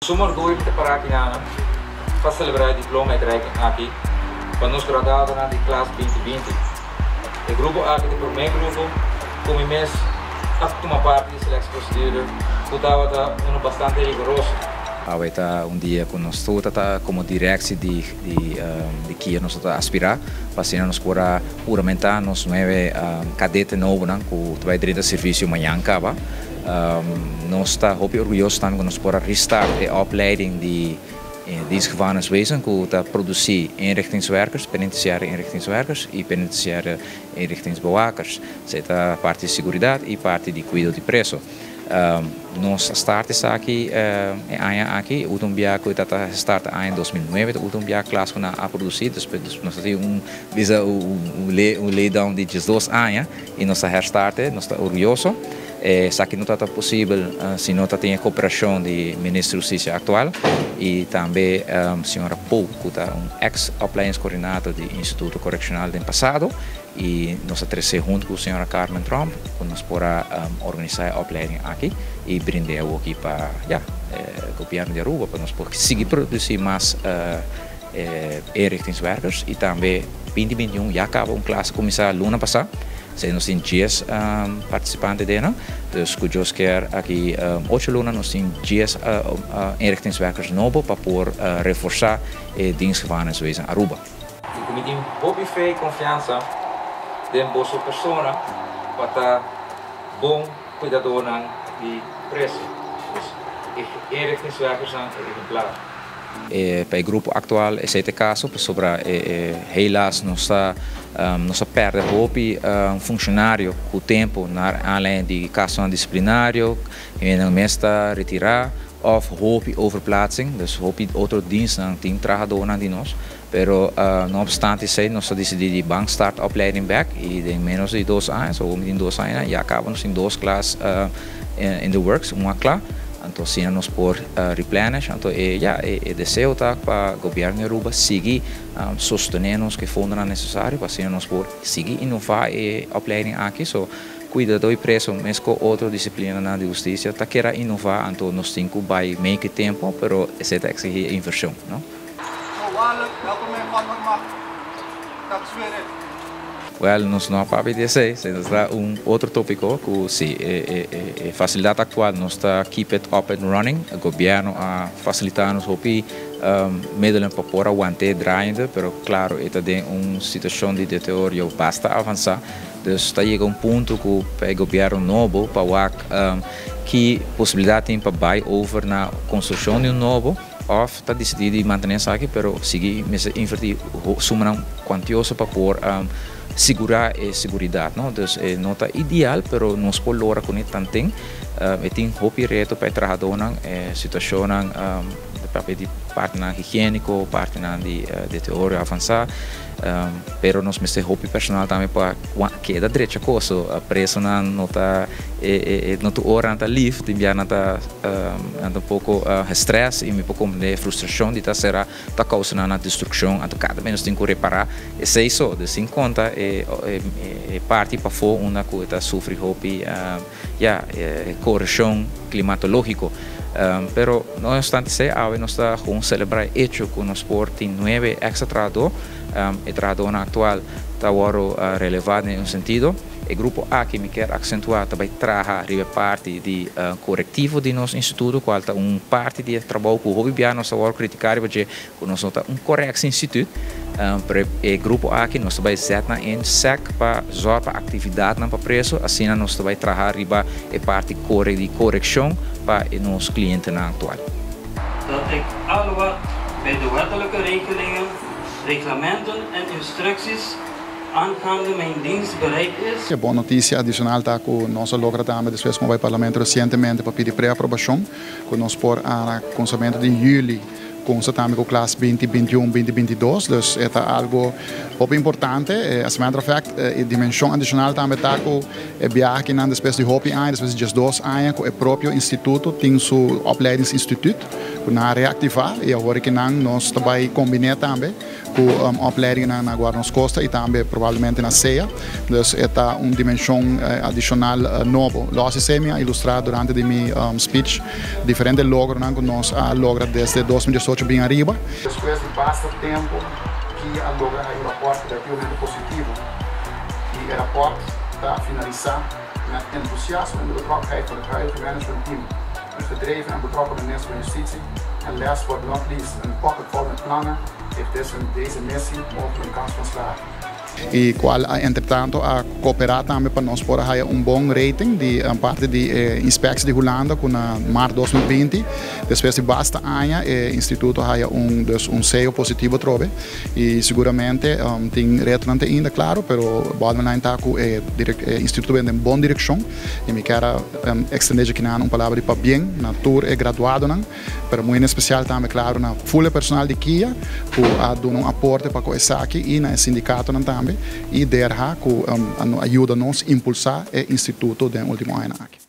Suma orguyo mi ta para aki nana pa celebra e diploma uitreiking aki pa nos graduadonan di klas 2020. E grupo aki ta e prome grupo cu mi mes a tuma parti di selectieprocedure cu tabata uno bastante rigoroso. Awe ta un dia cu nos tur ta ta como directie di di di kia nos ta aspira pa asina nos por a huramenta nos nuebe cadete nobonan cu ta bay drenta servicio mañan caba. Nos ta hopi orguyoso tambe ku nos por a restart e opleiding di Dienst Gevangeniswezen ku ta produsí inrichtingswerkers, penitentiaire inrichtingswerkers i penitentiaire inrichtingsbewakers. Esei ta parti di seguridat i parti di kuido di preso. Nos a start esaki e aña aki, e ultimo bia ku e ta start aña 2009 ta ultimo bia klas ku nan a produsí. Despues nos a tin un bisa un laydown di 12 aña i nos a herstart e, nos ta orguyoso. Esaki no tabata posibel si no ta tin e cooperacion di Minister di Husticia actual y tambe señora Pope cu ta un ex opleidingscoördinator di Instituto Correccional den pasado y nos a trece hunto cu señora Carmen Tromp cu nos por a organisa e opleiding aki y brind'e awoki pa ya gobierno di Aruba pa nos por sigui produci mas inrichtingswerkers y tambe 2021 ya caba un klas a cuminsa luna pasa. Esei nos tin 10 participante den nan. Dus cu Dios kier aki 8 luna nos tin 10 inrichtingswerkers nobo pa por reforsa e dienstgevangeniswezen Aruba. Y cu mi tin hopi fe y confiansa den boso persona pa ta bon cuidadornan di preso. Dus e inrichtingswerkersnan e ehemplar. Pa e grupo actual esey ta e caso pasobra helaas nos ta nos a perde hopi funcionario cu tempo naar aanleiding di casonan disciplinario, hendenan mes ta retira of hopi overplaatsing, dus hopi otro dienstnan tin trahadornan di nos, pero no obstante esey nos a dicidi di ban start opleiding bek y den menos di 2 aña, so mi tin 2 aña ya caba nos tin 2 klas in the works, un a cla. Anto asina nos por replenish, anto e ya e deseo ta pa gobierno di Aruba sigui sostene nos cu e fondonan necesario pa asina nos por sigui innova e opleiding aki. So cuidado y preso mes cu otro disciplinanan di husticia ta kera innova, anto nos tin cu bay mee cu e tempo, pero esey ta exigi e inversion, no? Voorwaardelijk welke mijn van mag, dat zweer ik. Wel, nos no a papia di esey, esey nos ta un otro topico cu si e facilidad actual nos ta keep it up and running. E gobierno a facilita nos hopi middelen pa por aguante draaiende, pero claro e ta den un situacion di deterioro basta avansa. Dus ta yega un punto cu pa e gobierno nobo pa wak ki posibilidad tin pa bay over na construccion di un nobo, of ta dicidi di mantene esaki pero sigui mester inverti sumanan cuantioso pa por sigura e seguridad, no? Dus e no ta ideal pero nos por logra cune tanten. E tin hopi reto pa e trahadornan, e situacionnan papia di partinan higienico, partinan di deterioro avansa, pero nos mester hopi personal tambe pa keda drecha cos. So presonan no ta no tur ora nan ta lief, tin bia nan ta nan ta un poco gestress y mi por comprende e frustracion di ta cera ta causa nan nan destruccion, anto cada bes nos tin cu repara esey so. Dus sin conta e parti pafo unda cu e ta sufri hopi ya correccion climatologico. Pero no obstante esey awe nos ta gewoon celebra e hecho cu nos por tin 9 extra trahador. E trahadornan actual ta wordo releva den un sentido. E grupo aki mi kier accentua ta bay traha riba e parti di corectivo di nos instituto, cual ta un parti di e trabou cu hopi bia nos ta wordo critica riba dje cu nos no ta un correctieinstituut. Pero e grupo aki nos ta bay zet nan in sec pa zorg pa actividadnan pa preso, asina nos ta bay traha riba e parti di correccion pa nos clientenan actual. Dat ik al wat bij de wettelijke regelingen, reglementen en instructies aangaande mijn dienst bereid is. E bon noticia adicional ta cu nos a logra tambe despues cu bai Parlamento recientemente pa pidi preaprobacion cu nos por a cuminsamentu di juli. cuminsa tambe cu klas 2021, 2022, dus e ta algo hopi importante. As a matter of fact, e dimension adicional tambe ta cu e biaha akinan despues di hopi aña, despues di 12 aña, cu e propio instituto tin su opleidingsinstituut, cu nan a reactiva y awor akinan nos ta bay combine tambe cu opleidingnan na Guarda Nos Costa y tambe probablemente na SEA. Dus e ta un dimension adicional nobo. Los esey mi a ilustra durante di mi speech diferente logronan cu nos a logra desde 2018 bin ariba. Despues di basta tempo kia a logra hay un rapport relativamente positivo y e rapport ta finalisa met entusiasmo en de betrokkenheid van het huidige managementteam, een gedreven en betrokken minister van Justitie en last but not least een pocket vol met plannen heeft deze, deze missie mogelijk een kans van slagen. Y cual a entretanto a coopera tambe pa nos por haya un bon rating di parti di e inspectie di Hulanda, cu na maart 2020, despues di basta aña, e instituto haya un, dus un seyo positivo trobe. Y seguramente tin retonan te ainda, claro, pero bottom line ta cu e instituto ta den bon direccion y mi kier extende akinan un palabra di pabien na tur e graduadonan, pero muy en especial tambe, claro, na full personal di KIA cu a duna un aporte pa cu esaki y na e sindicatonan tambe y DRH cu a yuda nos impulsa e instituto den ultimo aña aki.